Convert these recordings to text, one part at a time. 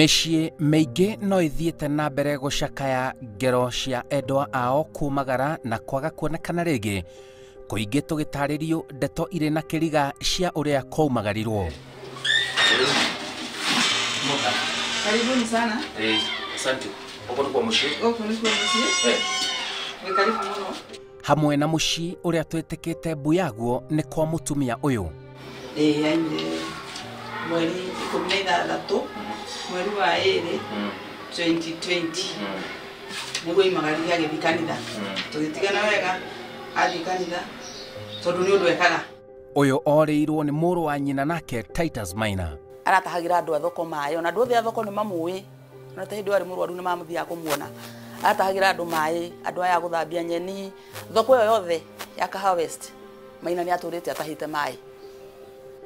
Mĩciĩ mĩingĩ no ĩthiĩte na mbere gũcakaya ngero cia endwa ao kumagara na kwaga kuonekana rĩngĩ, kũingĩ tũgĩtarĩrio ndeto irĩ na kĩriga cia ũrĩa kwaumagarirwo. Karibuni sana. Asante. Gũkũ nĩkuo mũciĩ? Gũkũ nĩkuo mũciĩ. Wĩ karibu mũno. Hamwe na mũciĩ ũrĩa twĩtĩkĩte mbu yaguo nĩ kwa mũtumia ũyũ. Ĩĩ, aimire mweri 16 mweri wa 2 2020 nĩguo aimagarire agĩthiĩ kanitha. Tũgĩtigana wega athiĩ kanitha tondũ nĩ ũndũ ekaga. Ũyũ orĩirwo nĩ mũrũ wa nyina nake Titus Maina. Aratahagĩra andũ a thoko maĩ, ona andũ othe a thoko nĩ mamũĩ, ona ta hĩndĩ ĩyo arĩ mũrwaru nĩ mamũthiaga kũmuona. Aratahagĩra andũ maĩ, andũ aya a gũthambia nyeni, thoko ĩyo yothe ya Kahawa West Maina nĩ atũrĩte atahĩte maĩ.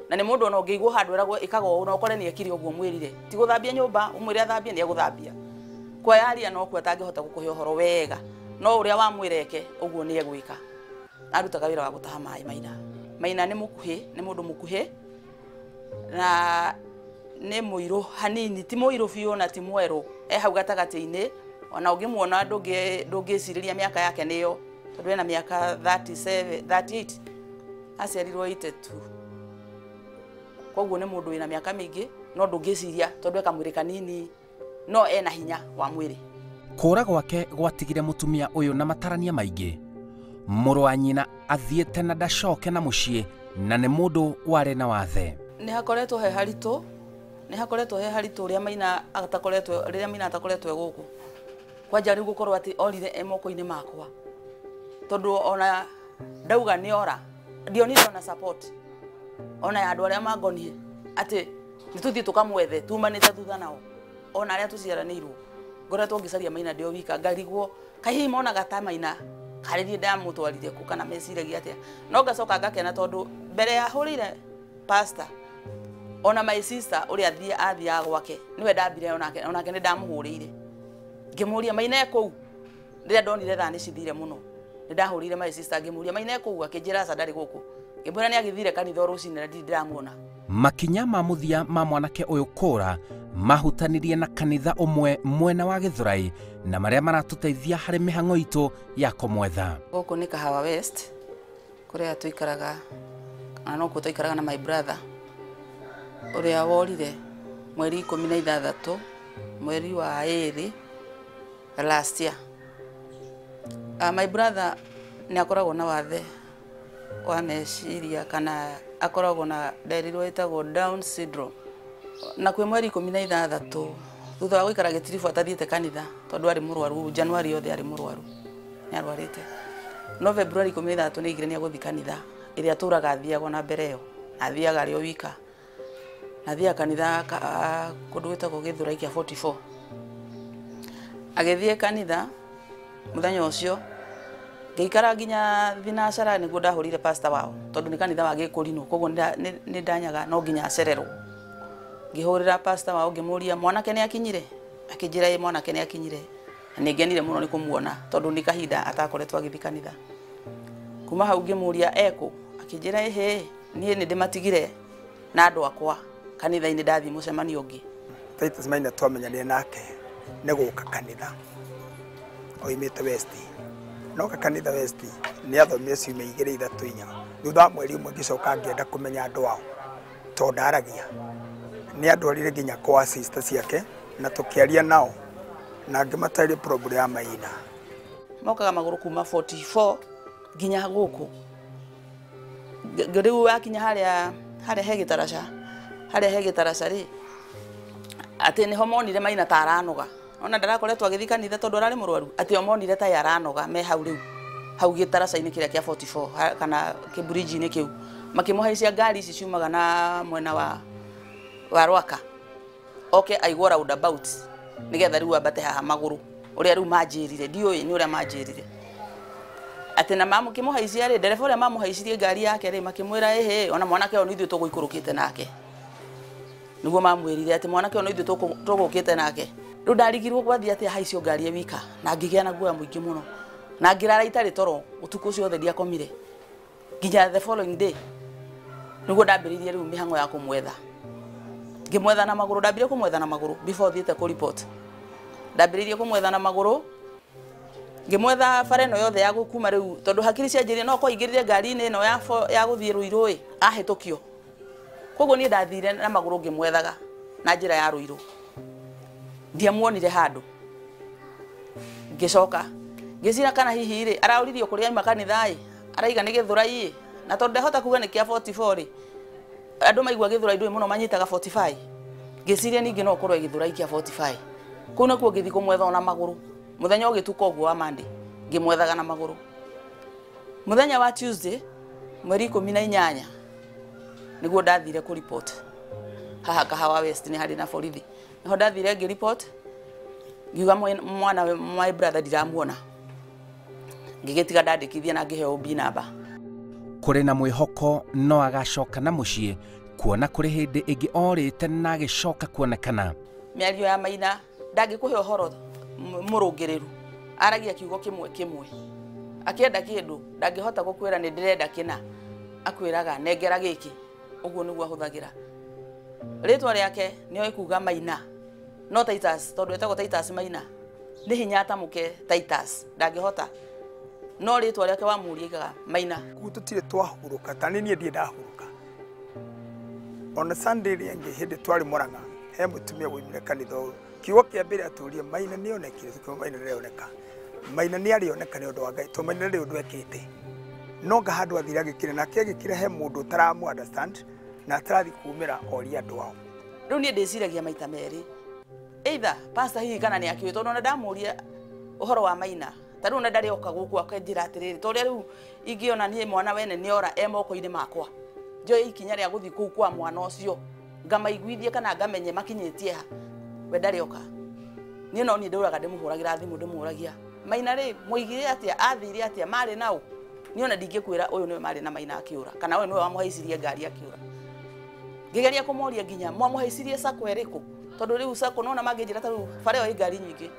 Na nĩ mũndũ ona ũngĩigwo handũ eragwo ĩkaga ũũ na ũkore nĩ ekire ũguo mwĩrire. Ti gũthambia nyũmba, ũmwĩre athambie nĩ egũthambia. Kwayaria no kuo atangĩhota gũkũhe ũhoro wega, no ũrĩa wamwĩra eke ũguo nĩ egwĩka. Arutaga wĩra wa gũtaha maĩ Maina. Maina nĩ mũkuhĩ, nĩ mũndũ mũkuhĩ na nĩ mũirũ hanini, ti mũirũ biũ na ti mwerũ, e hau gatagatĩ-inĩ. Ona ũngĩmuona ndũngĩcirĩria mĩaka yake nĩyo, tondũ ena mĩaka 37, 38, aciarirwo 82. Koguo nĩ mũndũ wĩna mĩaka mĩingĩ, no ndũngĩciria tondũ e kamwĩrĩ kanini, no ena hinya wa mwĩrĩ. Kũra gwake gwatigire mũtumia ũyũ na matarania maingĩ. Mũrũ wa nyina athiĩte na ndacoke na mũciĩ, na nĩ mũndũ warĩ na wathe. Nĩ hakoretwo he haritũ, nĩ hakoretwo he haritũ ũrĩa Maina atakoretwo, rĩrĩa Maina atakoretwo e gũkũ. Kwanja rĩu gũkorwo atĩ orire e moko-inĩ makwa, tondũ ona ndauga nĩ ora, ndionire ona support ona ya andũ arĩa mangonie atĩ nĩ tũthiĩ tũkamwethe tumanĩte thutha nao, ona arĩa tũciaranĩirwo. Ngoretwo ngĩcaria Maina ndĩ o wika, ngarigwo kaĩ hihi monaga ta Maina karĩ niĩ ndamũtwarire kũ kana meciragia atĩa. No ngacoka ngakena tondũ mbere ya hũrĩire pastor, ona my sister ũrĩa athiaga gwake nĩwe ndambire onake nĩ ndamũhũrĩire ngĩmũria Maina e kũu. Rĩrĩa ndonire thaa nĩ cithire mũno, nĩ ndahũrĩire my sister ngĩmũria Maina e kũu, akĩnjĩra aca ndarĩ gũkũ. Ngĩmwĩra nĩ agĩthire kanitha o rũcinĩ na ndirĩ ndĩramuona. Makinya ma mũthia ma mwanake ũyũ kũra mahutanirie na kanitha ũmwe mwena wa Gĩthũrai na marĩa maratũteithia harĩ mĩhang'o itũ ya kũmwetha. Gũkũ nĩ Kahawa West kũrĩa tũikaraga, na nokuo tũikaraga na my brother ũrĩa worire mweri 16 mweri wa 2 last year. My brother nĩ akoragwo na wathe wa meciria kana akoragwo na nderirwo ĩtagwo Down syndrome. Na kwĩ mweri 16 thutha wa gũikara gĩtiribũ atathiĩte kanitha tondũ arĩ mũrwaru, January yothe arĩ mũrwaru, nĩ arwarĩte. No February 16 nĩ aigire nĩ egũthiĩ kanitha ĩrĩa atũraga athiaga na mbere ĩyo, athiaga arĩ o wika. Na athiaga kanitha kũndũ gwĩtagwo Gĩthũrai kĩa 44. Agĩthiĩ kanitha mũthenya ũcio, ngĩikara nginya thinacara nĩguo ndahũrire pastor wao, tondũ nĩ kanitha wa Gĩkũrinũ, koguo nĩ ndanyaga no nginya acererwo. Ngĩhũrĩra pastor wao ngĩmũria mwanake nĩ akinyire, akĩnjĩra ĩ mwanake nĩ akinyire. Na nĩ ngenire mũno nĩ kũmuona tondũ nĩ kahinda atakoretwo agĩthiĩ kanitha. Kuma hau ngĩmũria ekũ, akĩnjĩra ĩhĩ niĩ nĩ ndĩmatigire na andũ akwa kanitha-inĩ ndathiĩ mũcemanio ũngĩ. Titus Maina twamenyanire nake nĩ gũka kanitha oimĩte West. Noka kanitha West nĩ athomire ciumia 2 3 4. Thutha wa mweri ũmwe ngĩcoka ngĩenda kũmenya andũ ao tondũ ndaragia. Nĩ andwarire nginya kwa sister ciake na tũkĩaria nao na ngĩmatarĩria problem ya Maina. Mokaga magũrũ kuma 44 nginya gũkũ. Rĩu wakinya harĩa he gĩtaraca, harĩa he gĩtaraca rĩ, atĩ nĩho monire Maina ta aranoga. Ona ndarakoretwo agĩthiĩ kanitha tondũ ararĩ mũrwaru, atĩ o monire ta aranoga me hau rĩu, hau gĩtaraca-inĩ kĩrĩa kĩa 44 kana kĩbridge-inĩ kĩu. Makĩmũhaicia ngari ici ciumaga na mwena wa Rwaka, oke aigwo roundabout nĩgetha rĩu ambate haha magũrũ, ũrĩa rĩu manjĩrire, ndiũĩ nĩ ũrĩa manjĩrire. Atĩ na mamũkĩmũhaicia rĩ, ndereba ũrĩa mamũhaicirie ngari yake rĩ, makĩmwĩra ĩhĩ, ona mwanake ũyũ nĩ ithuĩ tũgũikũrũkĩte nake. Nĩguo mamwĩrire atĩ mwanake ũyũ nĩ ithuĩ tũgũkĩte nake. Rĩu ndarigirwo gwathiĩ atĩa haicio ngari e wika, na ngĩgĩa na guoya mũingĩ mũno, na ngĩrara itarĩ toro ũtukũ ũcio wothe ndiakomire nginya the following day nĩguo ndambĩrĩirie rĩu mĩhang'o ya kũmwetha. Ngĩmwetha na magũrũ, ndambire kũmwetha na magũrũ before thiĩte kũ report. Ndambĩrĩirie kũmwetha na magũrũ, ngĩmwetha bara ĩno yothe ya gũkuma rĩu, tondũ hakiri cianjĩrire no kwaingĩrire ngari-inĩ ĩno ya gũthiĩ Ruiru ĩ, ahĩtũkio. Koguo niĩ ndathire na magũrũ ngĩmwethaga na njĩra ya Ruiru. Ndiamuonire handũ. Ngĩcoka ngĩcira kana hihi rĩ araũririo kũrĩa aima kanitha ĩ, araiga nĩ Gĩthũrai ĩ, na tondũ ndehota kuga nĩ kĩa 44 rĩ, andũ maigua Gĩthũrai ndũĩ mũno manyitaga 45. Ngĩciria ningĩ no ũkorwo Gĩthũrai kĩa 45. Kũu nakuo ngĩthiĩ kũmwetha ona magũrũ. Mũthenya ũgĩtuka ũguo wa Monday ngĩmwethaga na magũrũ. Mũthenya wa Tuesday mweri 18 nĩguo ndathire kũ report haha Kahawa West, nĩ harĩ na borithi. Nĩho ndathire ngĩ report, ngiuga mwana my brother ndiramuona. Ngĩgĩtiga ndandĩkithia na ngĩheo B number. Kũrĩ na mwĩhoko no agacoka na mũciĩ, kuona kũrĩ hĩndĩ ĩngĩ orĩte na agĩcoka kuonekana. Mĩario ya Maina ndangĩkũhe ũhoro mũrũngĩrĩru, aragia kiugo kĩmwe kĩmwe. Akĩenda kĩndũ ndangĩhota gũkwĩra nĩ ndĩrenda kĩna, akwĩraga nengera gĩkĩ. Ũguo nĩguo ahũthagĩra. Rĩtwa rĩake nĩoĩ kuga Maina, no Titus, tondũ etagwo Titus Maina, nĩ hinya atamũke Titus, ndangĩhota. No rĩtwa rĩake wamũria aigaga Maina. Kũu tũtirĩ twahurũka, ta niĩ ndirĩ ndahurũka. Ona Sunday ĩrĩa ĩngĩ hĩndĩ twarĩ Murang'a, he mũtumia woimire kanitha ũyũ. Kiugo kĩa mbere atũrie Maina nĩonekire, tũkiuga Maina nĩarĩoneka. Maina nĩarĩoneka nĩ ũndũ wa Ngai, tondũ Maina ndarĩ ũndũ ekĩte. No nga handũ athire agĩkire, nake agĩkire he mũndũ ũtaramũ understand na atarathi kumĩra oria andũ ao. Rĩu niĩ ndĩciragia maita merĩ, either pastor hihi kana nĩ akĩũĩ, tondũ ona ndamũria ũhoro wa Maina, ta rĩu ona ndarĩ oka gũkũ akanjĩra atĩrĩrĩ, ta ũrĩa rĩu ingĩona niĩ mwana wene nĩora e moko-inĩ makwa, njoe ikinya rĩa gũthiĩ kũu kwa mwana ũcio ngamaiguithie kana ngamenye makinyĩtie ha, we ndarĩ oka. Niĩ no niĩ ndũraga ndĩmũhũragĩra thimũ ndĩmũragia Maina rĩ mwoigire atĩa, athire atĩa, marĩ nao. Niĩ ona ndingĩkwĩra ũyũ nĩwe marĩ na Maina akĩũra, kana ũyũ nĩwe wamũhaicirie ngari akĩũra. Ngĩgeria kũmoria nginya mwamũhaicirie sacco ĩrĩkũ, tondũ rĩu sacco nona mangĩnjĩra ta rĩu bara ĩyo ĩ ngari nyingĩ,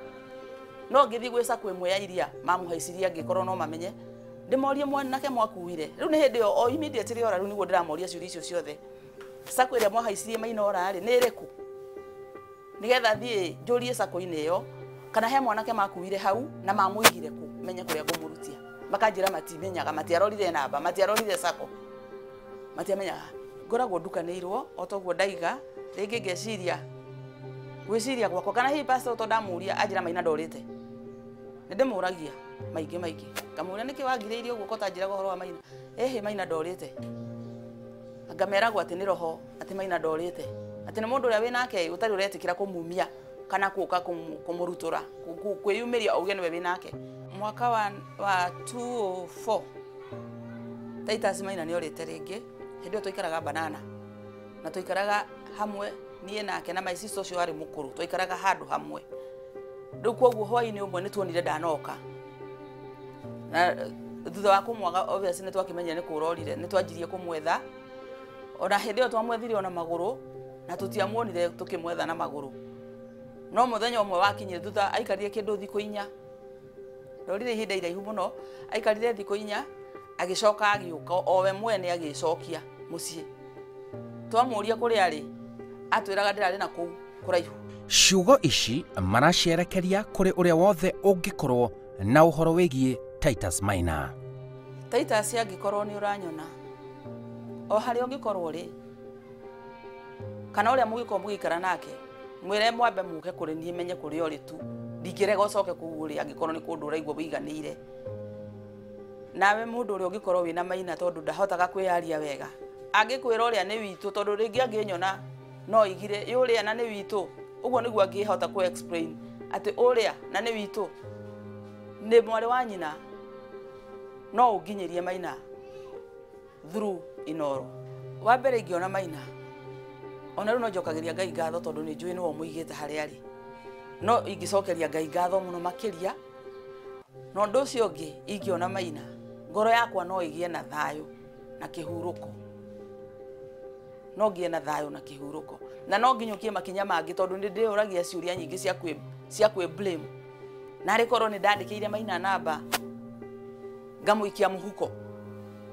no ngĩthiĩ gwĩ sacco ĩmwe ya iria mamũhaicirie, angĩkorwo no mamenye, ndĩmorie mwanake mwakuire. Rĩu nĩ hĩndĩ ĩyo o immediately ora, rĩu nĩguo ndĩramoria ciũria icio ciothe. Sacco ĩrĩa mwahaicirie Maina ora rĩ nĩ ĩrĩkũ, nĩgetha thiĩ njũrie sacco-inĩ ĩyo kana he mwanake makuire hau na mamũigire kũ, menye kũrĩa ngũmũrutia. Makanjĩra matimenyaga, matiarorire namba, matiarorire sacco, matiamenyaga. Ngoragwo ndukanĩirwo o toguo ndaiga, rĩngĩ ngeciria gwĩciria gwakwa, kana hihi pastor to ndamũria anjĩra Maina ndorĩte. Nĩ ndĩmũragia maingĩ maingĩ, ngamũria nĩkĩ wangirĩirie ũguo ko tanjĩraga ũhoro wa Maina. Ĩhĩ Maina ndorĩte. Ngameragwo atĩ nĩ roho, atĩ Maina ndorĩte, atĩ nĩ mũndũ ũrĩa wĩ nake ũtarĩ ũretĩkĩra kũmumia kana kũka kũmũrutũra, kwĩyumĩria auge nĩwe wĩ nake. Mwaka wa 2004 Titus Maina nĩorĩte rĩngĩ. Hĩndĩ ĩyo twaikaraga Banana, na twaikaraga hamwe niĩ nake na my sister ũcio warĩ mũkũrũ, twaikaraga handũ hamwe. Rĩu koguo hwaĩ-inĩ ũmwe nĩ tuonire ndanoka, na thutha wa kũmwaga obviously nĩ twakĩmenyire nĩ kũrorire, nĩ twanjirie kũmwetha. Ona hĩndĩ ĩyo twamwethire ona magũrũ, na tũtiamuonire tũkĩmwetha na magũrũ. No mũthenya ũmwe wakinyire thutha aikarire kĩndũ thikũ inya, ndorire ihinda iraihu mũno, aikarire thikũ inya, agĩcoka agĩũka o we mwene agĩcokia mũciĩ. Twamũria kũrĩa arĩ, atwĩraga ndĩrarĩ na kũu kũraihu. Ciugo ici maraciĩrekeria kũrĩ ũrĩa wothe ũngĩkorwo na ũhoro wĩgiĩ Titus Maina. Titus angĩkorwo nĩ ũranyona, o harĩa ũngĩkorwo rĩ, kana ũrĩa mũngĩkorwo mũgĩikara nake, mwĩre mwambe mũke kũrĩ niĩ menye kũrĩa ũrĩ tu, ndingĩrega ũcoke kũu ũrĩ angĩkorwo nĩ kũndũ ũraigua wĩiganĩire. Nawe mũndũ ũrĩa ũngĩkorwo wĩna Maina tondũ ndahotaga kwĩyaria wega, angĩkwĩra ũrĩa nĩ witũ, tondũ rĩngĩ angĩnyona no igire ũrĩa na nĩ witũ, ũguo nĩguo angĩhota kũ explain atĩ ũrĩa na nĩ witũ nĩ mwarĩ wa nyina, no ũnginyĩrie Maina through Inooro. Wa mbere ingĩona Maina, ona rĩu no njokagĩria Ngai ngatho tondũ nĩ njũĩ nĩwe ũmũigĩte harĩa arĩ, no ingĩcokeria Ngai ngatho mũno makĩria. Na ũndũ ũcio ũngĩ ingĩona Maina, ngoro yakwa no ĩgĩe na thayũ na kĩhurũko, no ngĩe na thayũ na kĩhurũko, na no nginyũkie makinya mangĩ tondũ nĩ ndĩyũragia ciũria nyingĩ cia kwĩ blame. Na arĩ korwo nĩ ndandĩkĩire Maina namba ngamũikia mũhuko,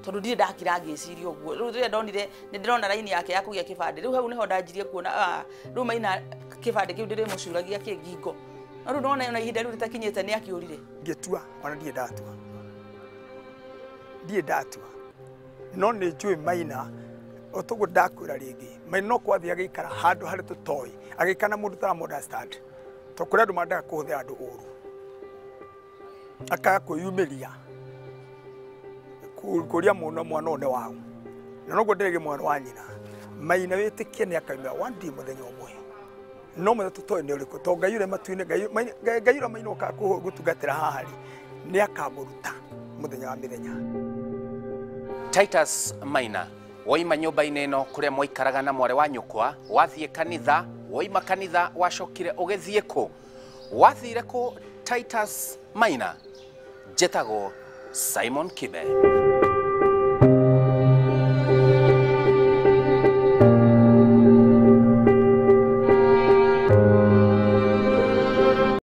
Tondu ndirĩ ndakira ngĩciria ũguo. Rĩu rĩrĩa ndonire nĩ ndĩrona raini yake ya kũgĩa kĩbandĩ, rĩu hau nĩho ndanjirie kuona rĩu Maina kĩbandĩ kĩu ndĩrĩmũcuragia kĩ ngingo. No rĩu ndona ona ihinda rĩu rĩtakinyĩte nĩ akĩũrire. Ngĩtua ona ndirĩ ndatua. Ndirĩ ndatua. No nĩ njũĩ Maina otoguo ndakwĩra rĩngĩ, Maina no kwathiĩ agĩikara handũ harĩa tũtoĩ, agĩikara na mũndũ ũtaramũ understand. Tondũ kũrĩ andũ mendaga kũhũthĩra andũ ũru. Akaga kwĩyumĩria kũria mũno mwana ũyũ nĩ waũ. Na noguo ndĩrĩgĩ mwana wa nyina. Maina wĩtĩkie nĩ akaumĩra one day mũthenya ũmwe. No mũthenya tũtoĩ nĩ ũrĩkũ, tondũ Ngai ũrĩa matu-inĩ, Ngai ũrĩa Maina okaga gũtungatĩra haha rĩ, nĩ akamũruta mũthenya wa mĩthenya. Titus Maina, woima nyũmba-inĩ ĩno kũrĩa mwaikaraga na mwarĩ wa nyũkwa, wathiĩ kanitha, woima kanitha wacokire ũgĩthiĩ kũ? Wathire kũ Titus Maina? Njĩtagwo Simon Kibe.